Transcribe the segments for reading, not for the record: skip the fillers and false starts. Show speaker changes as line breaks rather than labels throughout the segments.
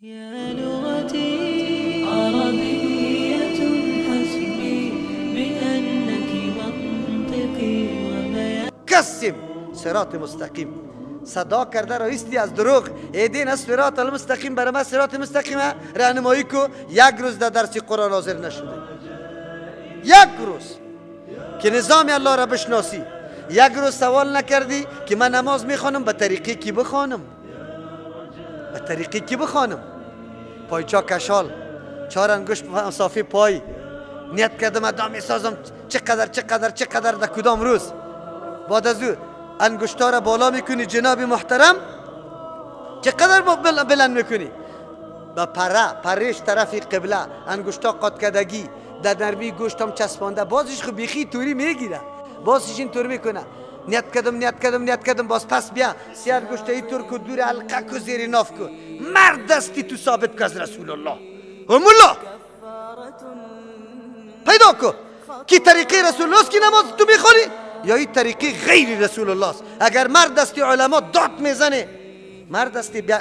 يا لغتي عربية حسبي بأنك منطقي وبيان.
کسیم صراط مستقیم صدا کرده رئیستی از دروغ ایدین از صراط المستقیم برای ما صراط مستقیم راهنمایی کو. یک روز در درس قرآن حاضر نشده، یک روز که نظام الله را بشناسی، یک روز سوال نکردی که من نماز میخوانم به طریقی کی بخوانم، به طریقی کی بخوانم. پایچا کشال چهار انگشت صافی پای نیت کردم ادا میسازم چقدر چقدر چقدر در کدام روز. بعد از او انگشتا را بالا میکنی جناب محترم، چقدر بلند میکنی با پره پرش طرف قبله، انگشتا قات کردگی در نرمی گوشتم چسبانده، بازش خو بیخی توری میگیره، بازش این طور میکنه. نیت کردم نیت کردم نیت کردم، باز پس بیا سی انگشت ای طور کو دور حلقه کو زیر ناف کو. مرد دستی تو ثابت کو از رسول الله و مولا پیدا کو کی طریقه رسول الله است که نماز تو میخوانی یا این طریقه غیر رسول الله است. اگر مرد دستی علما داد میزنه، مرد دستی بیا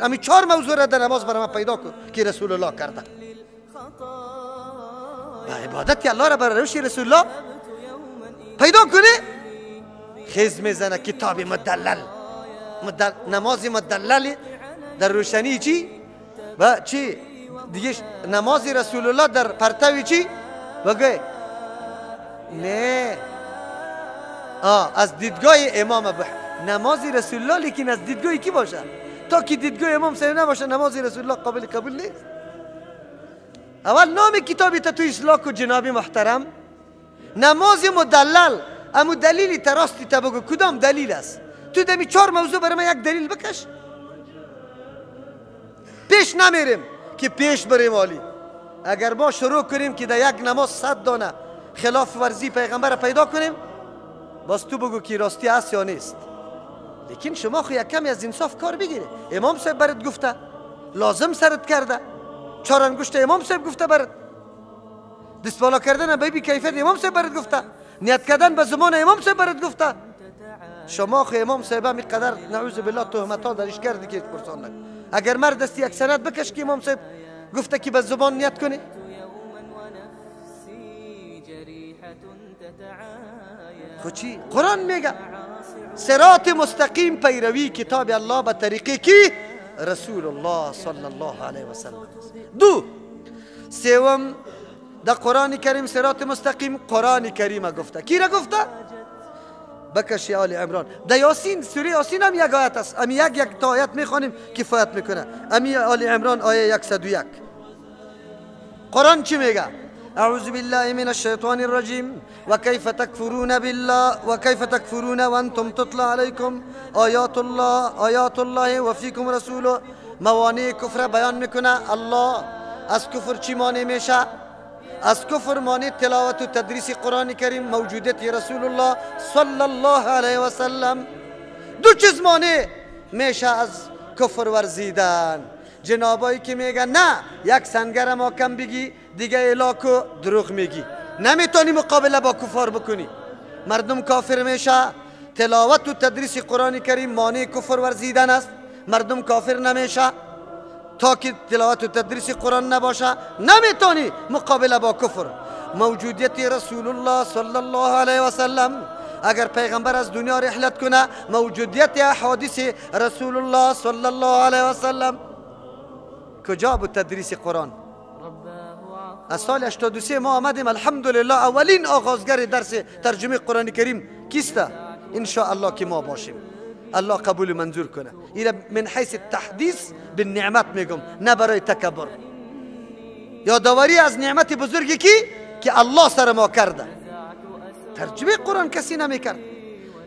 امی چهار موضوع را در نماز برای من پیدا کو که رسول الله کرده. با عبادت الله را برای روش رسول الله پیدا کنه. خیز میزنه کتاب مدلل، نماز مدلل در روشنی چی و چی دیگه نماز رسول الله در پرتوی چی بگه نه از دیدگاه امام نماز رسول الله، لیکن از دیدگاه کی باشه؟ تا که دیدگاه امام صحیح نباشه نماز رسول الله قابل قبول نیست. اول نام کتابی تا تو اصلاح کو جناب محترم، نماز مدلل. امو دلیلی تراستی تا بگو کدام دلیل است؟ تو دمی چهار موضوع برای من یک دلیل بکش. پیش نمیریم که پیش بریم. عالی اگر ما شروع کنیم که در یک نماز 100 دانه خلاف ورزی پیغمبر پیدا کنیم، باز تو بگو که راستی است یا نیست. لیکن شما خو یک کمی از انصاف کار بگیره. امام صاحب برات گفته، لازم سرت کرده، چهار انگشت امام صاحب گفته برات، دست بالا کردن به بی کیفیت امام صاحب برات گفته، نیت کردن به زمان امام صاحب برات گفته. شما خو امام صاحب هم قدر نعوذ بالله تهمت ها درش کردی که پرسان نکن. اگر مرد دستی یک سند بکش که امام صاحب گفته که به زبان نیت کنی. خو چی؟ قرآن میگه صراط مستقیم پیروی کتاب الله به طریقه کی؟ رسول الله صلی الله علیه و سلم. دو سوم در قرآن کریم صراط مستقیم قرآن کریم گفته. کی را گفته؟ بکشی آل عمران. در یاسین، سوره یاسین هم یک آیت است، امی یک یک تا آیت میخوانیم کفایت میکنه. امی آل عمران آیه 101. قرآن چی میگه؟ اعوذ بالله من الشیطان الرجیم وكيف تكفرون بالله وكيف تكفرون وانتم تطلع عليكم آیات الله آیات الله وفیکم رسوله. موانع کفر بیان میکنه. الله از کفر چی مانع میشه؟ از کفر مانع تلاوت و تدریس قرآن کریم، موجودیت رسول الله صلی الله علیه و سلم. دو چیز مانع میشه از کفر ورزیدن. جنابایی که میگن نه یک سنگر ما کم بگی دیگه الاکو دروغ میگی، نمیتونی مقابله با کفار بکنی، مردم کافر میشه. تلاوت و تدریس قرآن کریم مانع کفر ورزیدن است، مردم کافر نمیشه. تا که تلاوت و تدریس قرآن نباشه نمیتونی مقابله با کفر. موجودیت رسول الله صلی الله علیه و سلم، اگر پیغمبر از دنیا رحلت کنه موجودیت احادیث رسول الله صلی الله علیه و سلم. کجا بود تدریس قرآن؟ از سال 83 ما آمدیم الحمدلله اولین آغازگر درس ترجمه قرآن کریم کیسته؟ ان شاء الله که ما باشیم. الله قبول منظور کنه. اینا من حیث تحدیث بالنعمت میگم، نه برای تکبر. یادآوری از نعمت بزرگی کی که الله سر ما کرده. ترجمه قرآن کسی نمیکرد.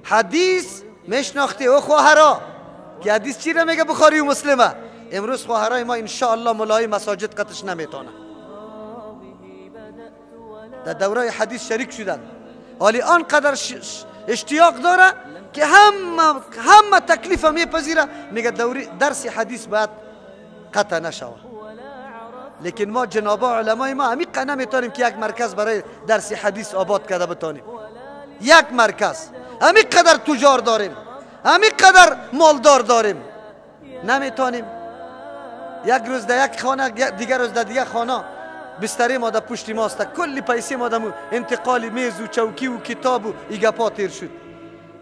حدیث میشناختی او خواهرا که حدیث چی را میگه؟ بخاری و مسلمه. امروز خواهرای ما ان شاء الله ملای مساجد قطش نمیتونه. در دوره حدیث شریک شدن، ولی آنقدر اشتیاق داره که همه تکلیف میپذیره، میگه درس حدیث باید قطع نشوه. لیکن ما جنابا علمای ما همی نمیتونیم که یک مرکز برای درس حدیث آباد کرده بتانیم. یک مرکز همی قدر تجار داریم، همی قدر مالدار داریم، نمیتونیم. یک روز در یک خانه، دیگر روز در دیگر خانه. بستری ما در پشت ماست، کلی پیسه ما در انتقال میز و چوکی و کتاب و ایگپا تیر شد.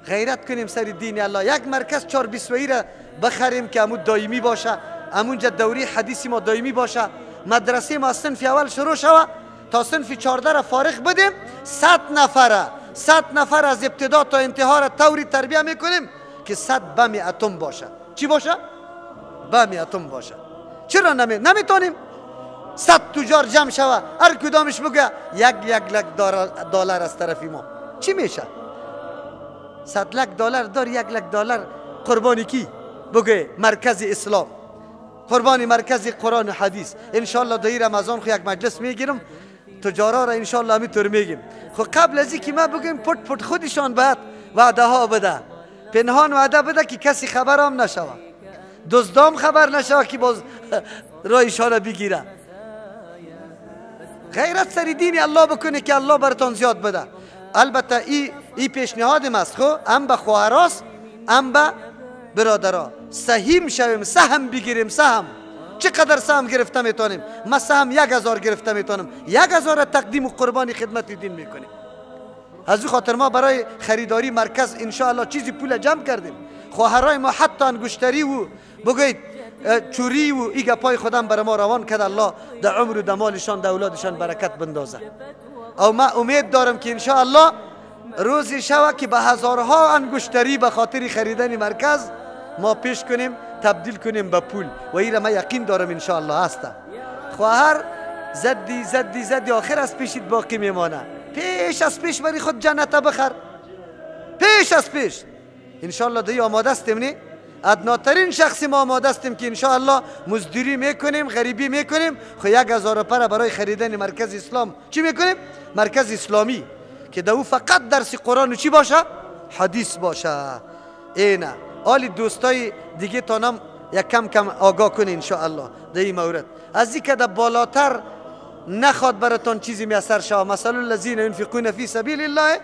غیرت کنیم سر دین الله. یک مرکز 420 را بخریم که امو دائمی باشه، امونجا دوری حدیثی ما دائمی باشه. مدرسه ما صنف اول شروع شوه تا صنف 14 را فارغ بدیم. 100 نفره، 100 نفر از ابتدا تا انتها را طوری تربیه میکنیم که 100 بم اتم باشه. چی باشه؟ بم اتم باشه. چرا نمیتونیم؟ 100 تجار جمع شوه، هر کدامش بگه 1 لک دلار از طرف ما، چی میشه؟ 100 لک دلار دار، 1 لک دلار قربانی کی؟ بگه مرکز اسلام، قربانی مرکز قرآن و حدیث. انشالله در رمضان خو یک مجلس میگیرم، تجارا را انشالله همینطور میگیم. خو قبل از اینکه ما بگیم پت پت خودشان باید وعده ها بده، پنهان وعده بده که کسی خبرام نشوه، دزدام خبر نشوه که باز رایشان بگیره. غیرت سر دین الله بکنه که الله براتون زیاد بده. البته ای پیشنهاد ماست، خو هم به خواهراست هم به برادرها. سهیم شویم، سهم بگیریم. سهم چقدر سهم گرفته میتونیم؟ ما سهم 1000 گرفته میتونم، 1000 تقدیم و قربانی خدمت دین میکنیم. از او خاطر ما برای خریداری مرکز انشاءالله چیزی پول جمع کردیم. خواهرای ما حتی انگشتری و بگوید چوری و ای گپای خودم برای ما روان کرد. الله در عمر و در مالشان در اولادشان برکت بندازه. او ما امید دارم که انشاءالله روزی شوه که به هزارها انگشتری به خاطر خریدن مرکز ما پیش کنیم، تبدیل کنیم به پول. و ایره ما یقین دارم انشاءالله هسته. خواهر زدی زدی زدی آخر از پیشت باقی میمانه. پیش از پیش بری خود جنت بخر، پیش از پیش. انشاءالله دی آماده استیم، نی؟ ادناترین شخصی ما آماده استیم که انشاءالله مزدوری میکنیم، غریبی میکنیم، خو 1000 پر برای خریدن مرکز اسلام چی میکنیم؟ مرکز اسلامی که در او فقط درس قرآن و چی باشه؟ حدیث باشه. اینه آلی دوستای دیگه تانم یک کم کم آگاه کنه انشاءالله در این مورد. از این که در بالاتر نخواد براتون چیزی میسر شوه. مثل الذین ينفقون فی سبیل الله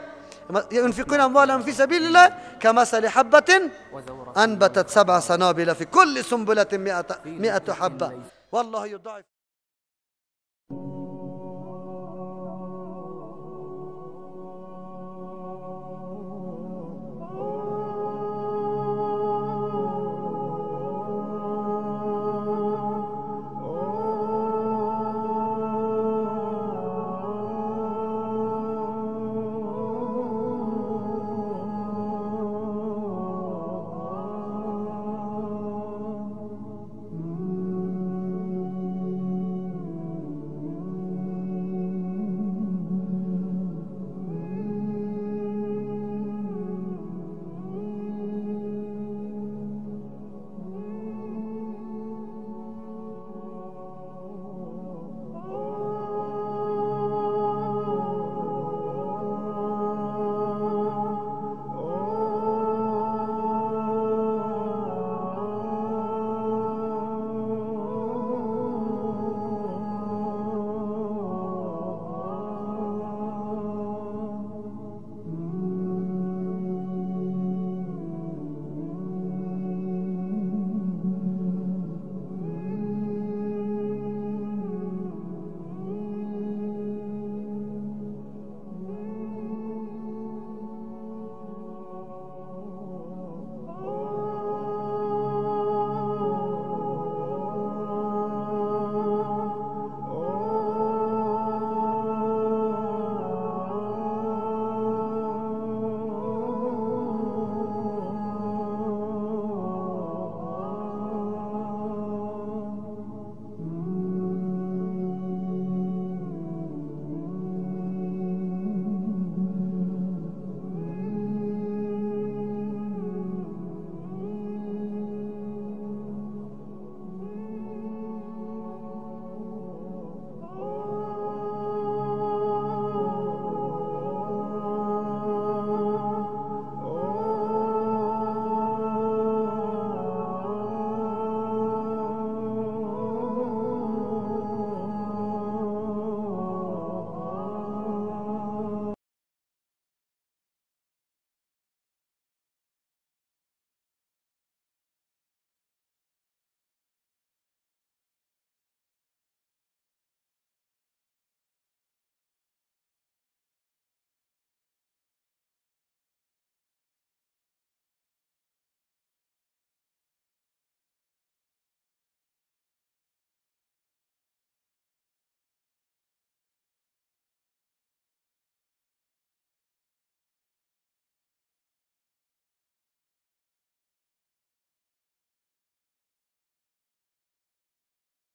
ينفقون اموالهم في سبيل الله كمثل حبة أنبتت 7 سنابل في كل سنبلة 100 حبة والله يضاعف.